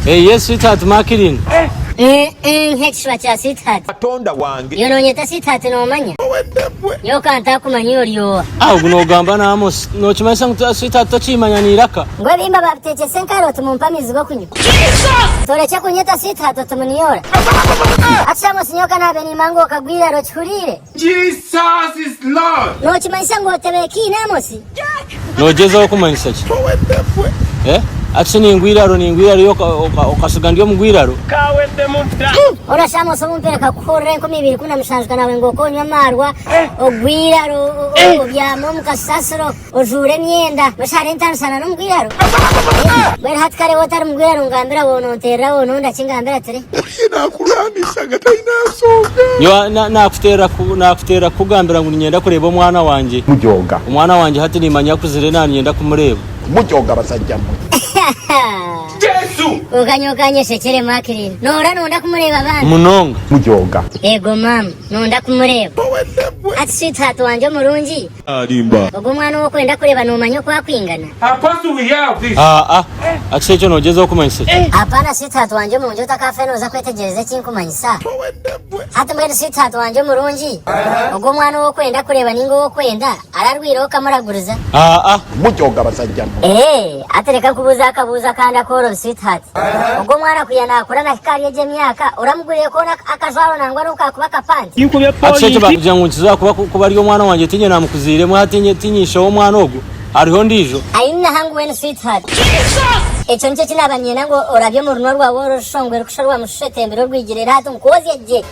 Hey, yes sweetheart Makirin. Nk'ekishuba kya sweetheart. Katonda wange. Iwe nonyeta sweetheart nomanya? Nyowe ka ntakumanya ori oha. Ah, ogu nogamba na Amos. Nokimanyisa ngu sweetheart tokimanya n'eiraka. Ngu ebihimba babitekyesa enkari oti mumpe amaizi g'okunywa. Torekye kunyeta sweetheart oti muniyora. Hati shi Amos nyowe ka nabe nimba ngu okagwa eiraro okihuriire? Jesus is Lord. Nokimanyisa ngu otebekiine Amos? Nogyezaho kumanyisa ki? Eh? Ati shi ningwa eiraro ningwa eiraro iwe okasiga ndi omugwa eiraro? Ora shi Amos obumpere nkakuhurira 2017 nawe ngu okonywa amaarwa ogwa eiraro obyama omu kasasiro ojuura emyenda mbwenu shi hariho entanisana n'omugwa eiraro? Mbwenu hati kare waaba otari mugwa eiraro ngambira woona onteerera woona ondaki ngambira turi. Nakurwanisa talina nsonga. Nyowe nakuteerera nakuteerera kukugambira ngu niinyenda kureeba omwana wangye. Mujooga. Omwana wangye hati niimanya akuzire naaniinyenda kumureeba. Mujooga basajja mwe. Jesu! Kwonka nyowe ka nyeshekyere Makirini. Nohurira nonda kumureeba bambi? Munonga. Mujooga. Eego maama, nonda kumureeba. Hati sweetheart wangye omurungi, Alimba. Ogwo omwana ou orikwenda kureeba noomanya oku arikwingana? Apostle we hear of this. Aa, ati ekyo noogyezaho kumanyisa ki? Hapana sweetheart wangye omurungi otakaafe nooza kwetegyereza eki nkumanyisa. Hati mbwenu sweetheart wangye omurungi, ogwo omwana ou orikwenda kureeba nainga ou orikwenda ararwire okamuraguriza? Aa. Mujooga basajja mwe. Ee, hati reka nkubuuze akabuuzo akandi akoorobi sweetheart. Ogwo omwana kwiha naakura nahika ahari egyo emyaka, oramuguriire koona akajwaro nangwa n'obu kaakuba akapanti? Hati shi ekyo baakugira ngu nikiza kuba kuba ari omwana wangye tiinye naamukuziiremu hati tiinye tiinye ishe w'omwana ogwo hariho ondiijo. Aine naha ngu wenu sweetheart. Ekyo nikyo eki naaba niinyenda ngu orabye omu runwa rwawe oru orushongwe erikushusha orwa mushusha etembire orwigire reero hati nkwozye gye.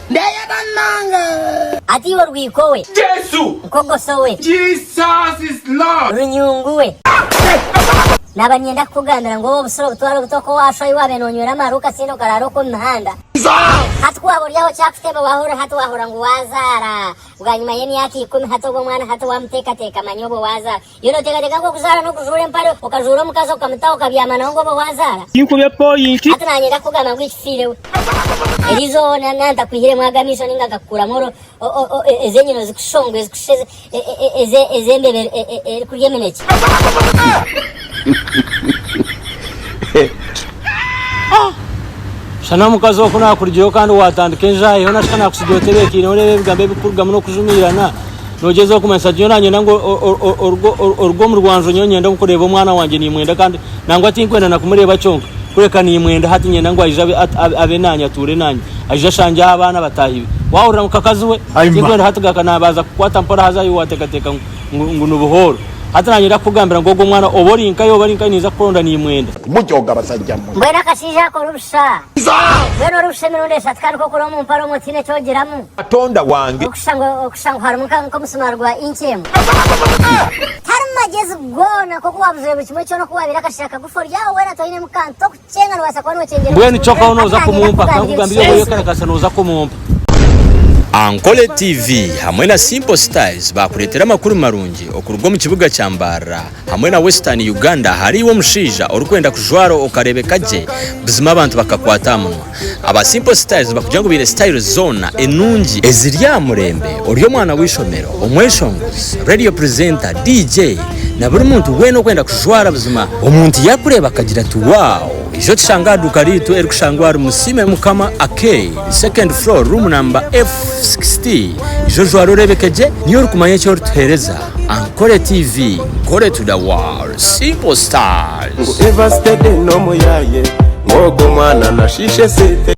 Hati iwe orwiko we. Jesu! Nkogoso we. Jesus is Lord! Runyungu we. Naaba niinyenda kukugambira ngu obu obusura obutware obuto oku owaashwa ahi waabaire noonywera amaarwa okasinda okaraara okwo omu mihanda. Hati ku waaba ori aho kyakuteba waahurira hati waahurira ngu waazaara bwanyima y'emyaka ikumi hati ogwo omwana hati waamuteekateeka manya obwo waazaara. Iwe nooteekateeka ngu okuzaara n'okujuura empare okajuura omukazi okamutaho okabyama nawe ngu obwo waazaara? Hati naanye niinyenda kukugamba ngu ekifiirewe. Eriizooba naaba ntakwihiremu ago amaisho nainga nkakukuuramu ez'enyino zikushongwa ezikushusha ez'embeba erikurya eminekye. Shana omukazi oku nakurugireho kandi watandika enjaahi hoona shi ka nakutsigira otebeekaine oreeba ebigambo ebirikukurugamu n'okujumiirana nogyezaho kumanyisa nti nyowe nanyenda ngu oruge omu rwanju nyowe nyenda kureeba omwana wangye nimwenda kandi nangwa tinkwenda na kumureeba kyonka kureka nimwenda hati nyenda ngu aije abe nanye atuure nanye aije ashangye aho abaana bataahi be wahurira ngu kakazi we tinkwenda hati gaka nabaza kukwata mpora haza iwe wateekateeka ngu ni buhooro. Hati naanye ndakukugambira ngu ogwo mwana oba ori nkahi oba ori nkahi ninza kukuronda nimwenda. Mujooga basajja mwe. Mbwenu akashaija ako oribusha. Mbwenu oribusha emirundi eshatu kandi ku okuri omu mpare omwe tihaine eki ogiramu. Katonda wange. Okushusha ngu okushusha ngu harimu nka nk'omusumaari gwa inci emwe. Tiharimu magyezi goona nk'oku waabuzire buri kimwe kyona oku waabaire akashaija kagufu ori aho weena toinemu kantu tokukyenga noobaasa kuba nookyengyera Mbwenu kyonka ho nooza kumumpa, ka nkugambire iwe oyekalakasa nooza kumumpa. Ankole TV hamwe na Simple Styles baakureetera amakuru marungi okuruga omu kibuga kya Mbarara hamwe na Western Uganda ahari iwe omushaija orikwenda kujwara okareebeka gye buzima abantu bakakwata aha munwa. Aba Simple Styles nibakugira ngu baine styles zoona enungi eziri aha murembe ori omwana w'eishomero, omweshongozi, radio presenter, DJ na buri muntu weena orikwenda kujwara buzima omuntu yakureeba akagira ati wow! Ija otushange aha duuka riitu erikushangwa ahari Musiime Mukama Arcade, second floor, room number F60. Ija ojware oreebeke gye, niiwe orikumanya eki orituheereza. Ankole TV, Nkole to the world, Simple Styles. Ngu ever steady n'omuyaye ngu ogwo mwana nashiisha esente.